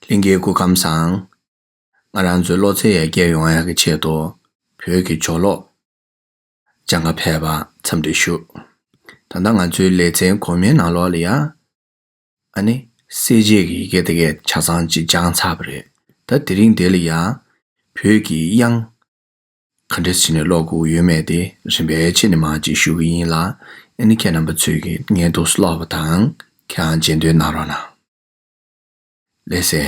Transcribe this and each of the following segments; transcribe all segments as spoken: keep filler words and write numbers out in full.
ལྷན་རྒྱས་སྐུ་ཁམས་བཟང་། ང་རང་ཚོའི་གློ་ཚད་ཡར་རྒྱས་ཡོང་ཡག་གི་ཆེད་དུ་བོད་ཀྱི་སྦྱོར་ཀློག་སྦྱང་ག་ཕེབས་པར་འཚམས་འདྲི་ཞུ། ད་ལྟ་ང་ཚོའི་ལེ་ཚན་གོང་མའི་ནང་ལོགས་ལ་ཡང་ཨ་ནི་གསལ་བྱེད་ཀྱི་ཡི་གེ་དེ་གས་ཆ་ཚང་ཅིག་སྦྱངས་ཚར་བ་རེད། ད་དེ་རིང་འདི་ལ་ཡང་བོད་ཀྱི་དབྱངས་ག་འདྲས་བྱས་ནས་ཀློག་དགོས་ཡོད་མེད་དེ་རིམ་པས་ཕྱེ་ནས་མར་ཅིག་ཞུ་གི་ཡིན་ལ། ཨ་ནི་ཁྱེད་རྣམ་པ་ཚོས་ཀྱིས་ཉན་འདུག་ཀློག་པ་དང་ཁྱེད་རང་རྗེས་ཟློས་གནང་རོགས་གནང་། ལགས་སེ།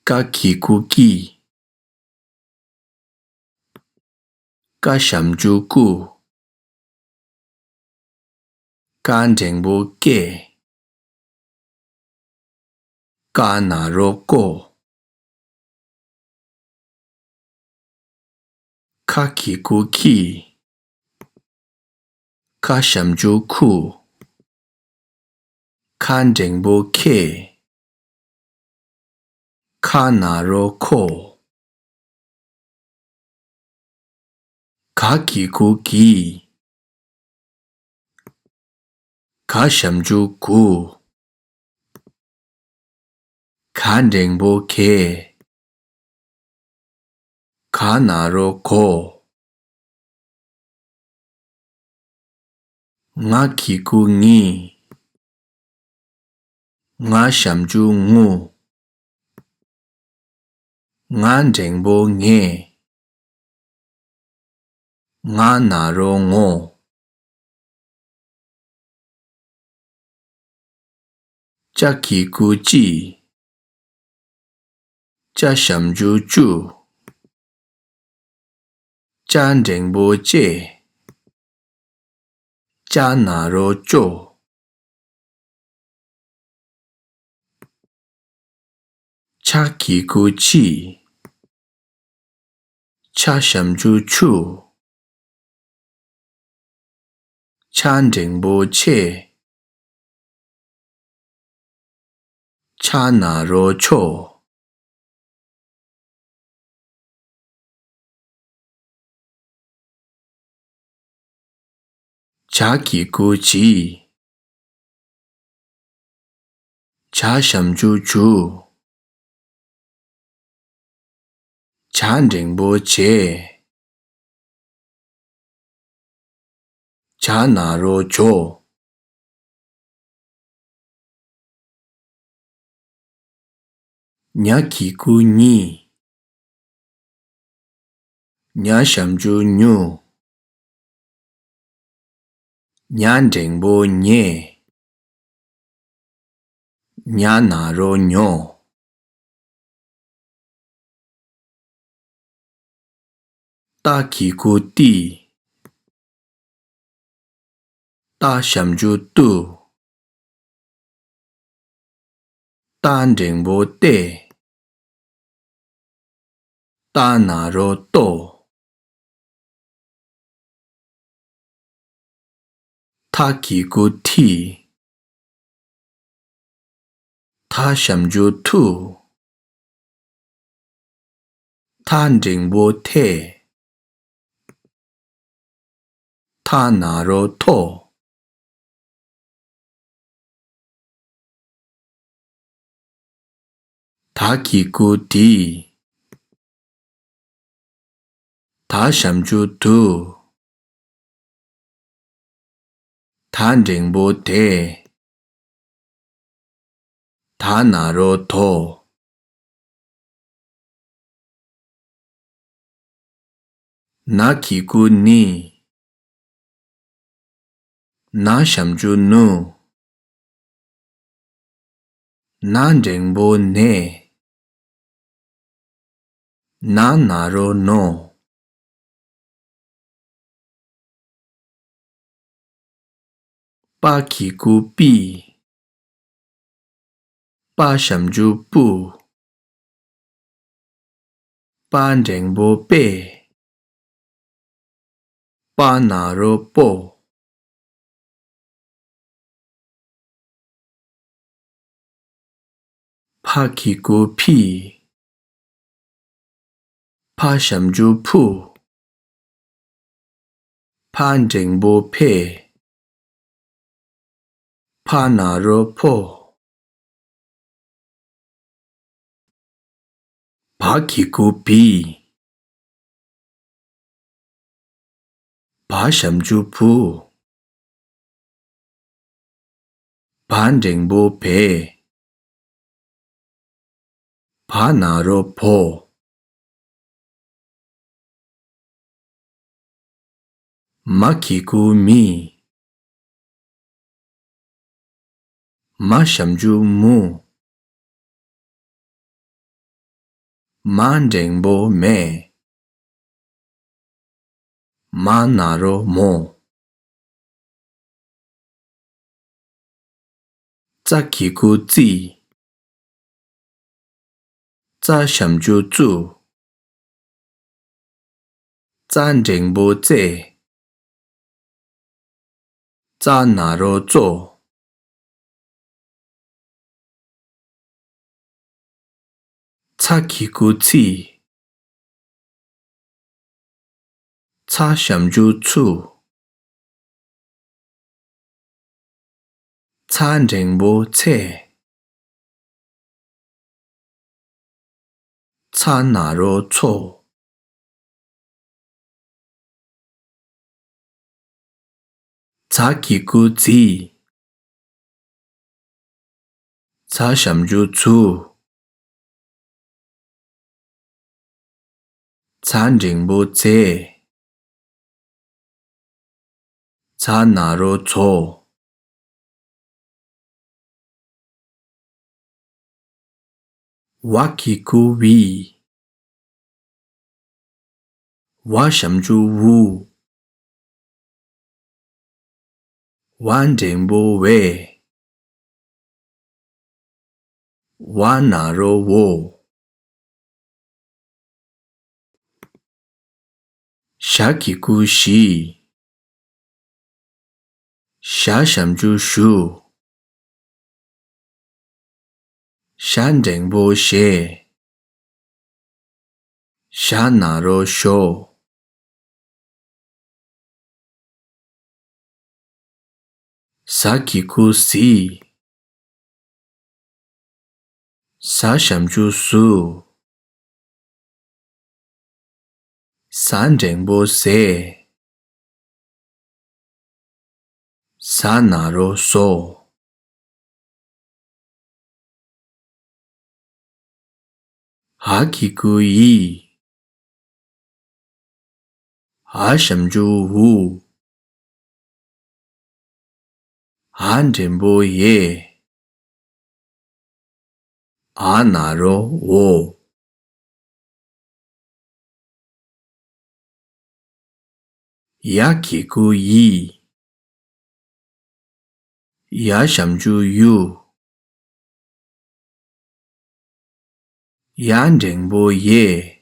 ཀ་གི་གུ་ཀི། ཀ་ཞབས་ཀྱུ་ཀུ། ཀ་འགྲེང་བུ་ཀེ། ཀ་ན་རོ་ཀོ། ཁ་གི་གུ་ཁི། ཁ་ཞབས་ཀྱུ་ཁུ། ཁ་འགྲེང་བུ་ཁེ། ཁ་ན་རོ་ཁོ། ག་གི་གུ་གི། ག་ཞབས་ཀྱུ་གུ། ག་འགྲེང་བུ་གེ། ག་ན་རོ་གོ། ང་གི་གུ་ངི། ང་ཞབས་ཀྱུ་ངུ། ང་འགྲེང་བུ་ངེ། ང་ན་རོ་ངོ། ཅ་གི་གུ་ཅི། ཅ་ཞབས་ཀྱུ་ཅུ། ཅ་འགྲེང་བུ་ཅེ། ཅ་ན་རོ་ཅོ། ཆ་གི་གུ་ཆི། ཆ་ཞབས་ཀྱུ་ཆུ། ཆ་འགྲེང་བུ་ཆེ། ཆ་ན་རོ་ཆོ། ཇ་གི་གུ་ཇི། ཇ་ཞབས་ཀྱུ་ཇུ། ཇ་འགྲེང་བུ་ཇེ། ཇ་ན་རོ་ཇོ། ཉ་གི་གུ་ཉི། ཉ་ཞབས་ཀྱུ་ཉུ། ཉ་འགྲེང་བུ་ཉེ། ཉ་ན་རོ་ཉོ། ཏ་གི་གུ་ཏི། ཏ་ཞབས་ཀྱུ་ཏུ། ཏ་འགྲེང་བུ་ཏེ། ཏ་ན་རོ་ཏོ། ཐ་གི་གུ་ཐི། ཐ་ཞབས་ཀྱུ་ཐུ། ཐ་འགྲེང་བུ་ཐེ། ཐ་ན་རོ་ཐོ། ད་གི་གུ་དི། ད་ཞབས་ཀྱུ་དུ། ད་འགྲེང་བུ་དེ། ད་ན་རོ་དོ། ན་གི་གུ་ནི། ན་ཞབས་ཀྱུ་ནུ། ན་འགྲེང་བུ་ནེ། ན་ན་རོ་ནོ། པ་གི་གུ་པི། པ་ཞབས་ཀྱུ་པུ། པ་འགྲེང་བུ་པེ། པ་ན་རོ་པོ། ཕ་གི་གུ་ཕི། ཕ་ཞབས་ཀྱུ་ཕུ། ཕ་འགྲེང་བུ་ཕེ། ཕ་ན་རོ་ཕོ། བ་གི་གུ་བི། བ་ཞབས་ཀྱུ་བུ། བ་འགྲེང་བུ་བེ། བ་ན་རོ་བོ། མ་གི་གུ་མི། མ་ཞབས་ཀྱུ་མུ། མ་འགྲེང་བུ་མེ། མ་ན་རོ་མོ། ཙ་གི་གུ་ཙི། ཙ་ཞབས་ཀྱུ་ཙུ། ཙ་འགྲེང་བུ་ཙེ། ཙ་ན་རོ་ཙོ། ཚ་གི་གུ་ཚི། ཚ་ཞབས་ཀྱུ་ཚུ། ཚ་འགྲེང་བུ་ཚེ། ཚ་ན་རོ་ཚོ། ཛ་གི་གུ་ཛི། ཛ་ཞབས་ཀྱུ་ཛུ། ཛ་འགྲེང་བུ་ཛེ། ཛ་ན་རོ་ཛོ། ཝ་གི་གུ་ཝི། ཝ་ཞབས་ཀྱུ་ཝུ། ཝ་འགྲེང་བུ་ཝེ། ཝ་ན་རོ་ཝོ། ཞ་གི་གུ་ཞི། ཞ་ཞབས་ཀྱུ་ཞུ། ཞ་འགྲེང་བུ་ཞེ། ཞ་ན་རོ་ཞོ། ཟ་གི་གུ་ཟི། ཟ་ཞབས་ཀྱུ་ཟུ། ཟ་འགྲེང་བུ་ཟེ། ཟ་ན་རོ་ཟོ། འ་གི་གུ་འི། འ་ཞབས་ཀྱུ་འུ། འ་འགྲེང་བུ་འེ། འ་ན་རོ་འོ། ཡ་གི་གུ་ཡི། ཡ་ཞབས་ཀྱུ་ཡུ། ཡ་འགྲེང་བུ་ཡེ།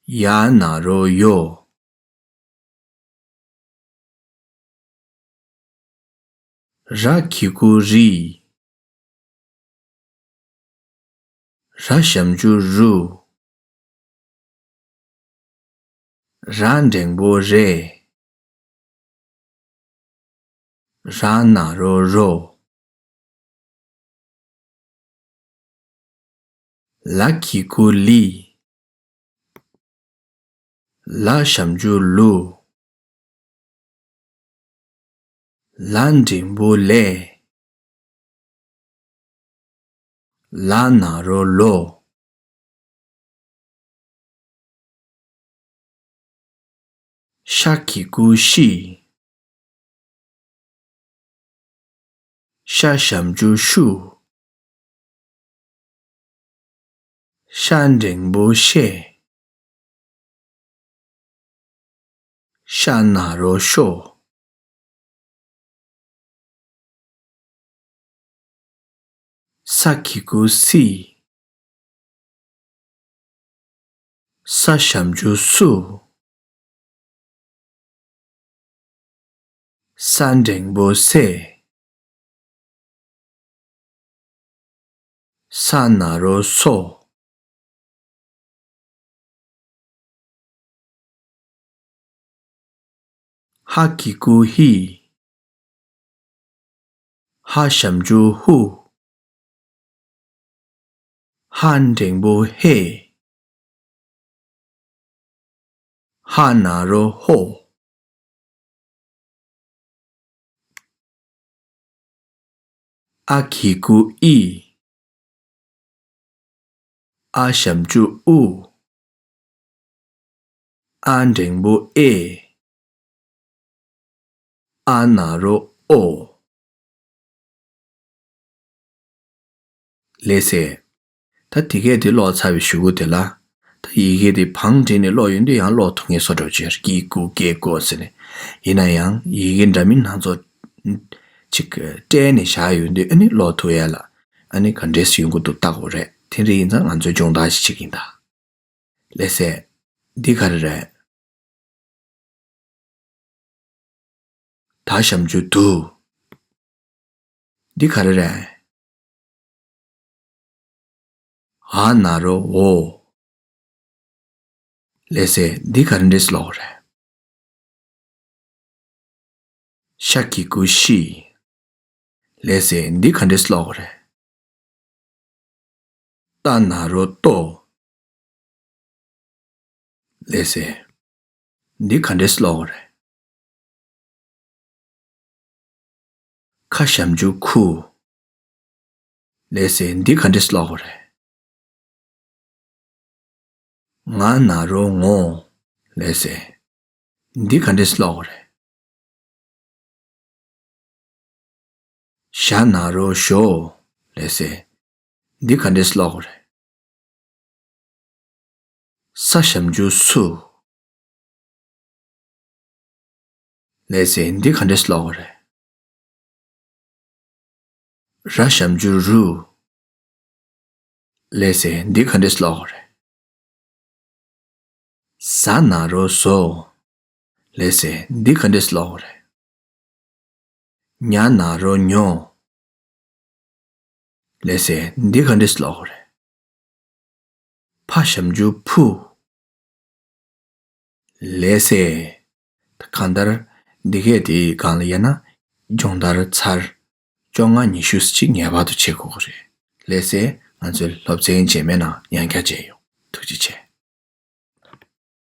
ཡ་ན་རོ་ཡོ། ར་གི་གུ་རི། ར་ཞབས་ཀྱུ་རུ། ར་འགྲེང་བུ་རེ། ར་ན་རོ་རོ། ལ་གི་གུ་ལི། ལ་ཞབས་ཀྱུ་ལུ། ལ་འགྲེང་བུ་ལེ། ལ་ན་རོ་ལོ། ཤ་གི་གུ་ཤི། ཤ་ཞབས་ཀྱུ་ཤུ། ཤ་འགྲེང་བུ་ཤེ། ཤ་ན་རོ་ཤོ། ས་གི་གུ་སི། ས་ཞབས་ཀྱུ་སུ། ས་འགྲེང་བུ་སེ། ས་ན་རོ་སོ། ཧ་གི་གུ་ཧི། ཧ་ཞབས་ཀྱུ་ཧུ། ཧ་འགྲེང་བུ་ཧེ། ཧ་ན་རོ་ཧོ། ཨ་གི་གུ་ཨི། ཨ་ཞབས་ཀྱུ་ཨུ། ཨ་འགྲེང་བུ་ཨེ། ཨ་ན་རོ་ཨོ། ལགས་སེ། ད་དེ་གས་དེ་ཀློག་ཚར་བའི་གཞུག་གུ་དེ་ལ། ད་ཡི་གེ་དེ་བང་བསྒྲིགས་ནས་ཀློག་ཡོང་དུས་ཡང་ཀློག་ཐུབ་ངེས་བཟོ་འདྲ་བྱས་ཀི་ཀུ་ཀེ་ཀོ་ཟེར་ནས། ཡིན་ན་ཡང་ཡི་གེ་འདྲ་མིན་སྣ་ཚོགས་ཅིག་སྤྲད་ནས་བཞག་ཡོང་དུས་ཨ་ནི་ཀློག་ཐུབ་ཡ་ལ་ཨ་ནི་ག་འདྲས་ཡོང་གི་འདུག་ལྟ་དགོས་རེད། དེ་འདྲ་ཡིན་ཙང་ང་ཚོས་སྦྱོང་བརྡར་ཞིག་བྱེད་ཀྱིན་གདའ། ལགས་སེ། འདི་ག་རེ་རེད། ད་ཞབས་ཀྱུ་དུ། འདི་ག་རེ་རེད། འ་ན་རོ་འོ། ལགས་སེ། འདི་ག་རེ་འདྲས་ཀློག་རེད། ཤ་གི་གུ་ཤི། ལགས་སེ། འདི་ག་འདྲས་ཀློག་རེད། ཏ་ན་རོ་ཏོ། ལགས་སེ། འདི་ག་འདྲས་ཀློག་རེད། ཁ་ཞབས་ཀྱུ་ཁུ། ལགས་སེ། འདི་ག་འདྲས་ཀློག་རེད། ང་ན་རོ་ངོ། ལགས་སེ། འདི་ག་འདྲས་ཀློག་རེད། ཞ་ན་རོ་ཞོ། ལགས་སེ། འདི་ག་འདྲས་ཀློག་རེད། ས་ཞབས་ཀྱུ་སུ། ལགས་སེ། འདི་ག་འདྲས་ཀློག་རེད། ར་ཞབས་ཀྱུ་རུ། ལགས་སེ། འདི་ག་འདྲས་ཀློག་རེད། ཟ་ན་རོ་ཟོ། ལགས་སེ། འདི་ག་འདྲས་ཀློག་རེད། ཉ་ན་རོ་ཉོ། ལགས་སེ། འདི་ག་འདྲས་ཀློག་རེད། ཕ་ཞབས་ཀྱུ་ཕུ། ལགས་སེ། གང་ལྟར་འདི་གས་དེའི་སྒང་ལ་ཡིན་ན་སྦྱོང་བརྡར་ཚར་བཅོ་ལྔ་ཉི་ཤུ་ཅིག་ངེས་པར་དུ་བྱེད་དགོས་ཀྱི་རེད། ལགས་སེ། ང་ཚོའི་སློབ་ཚན་རྗེས་མའི་ནང་ཡང་བསྐྱར་མཇལ་ཡོང་། ཐུགས་རྗེ་ཆེ།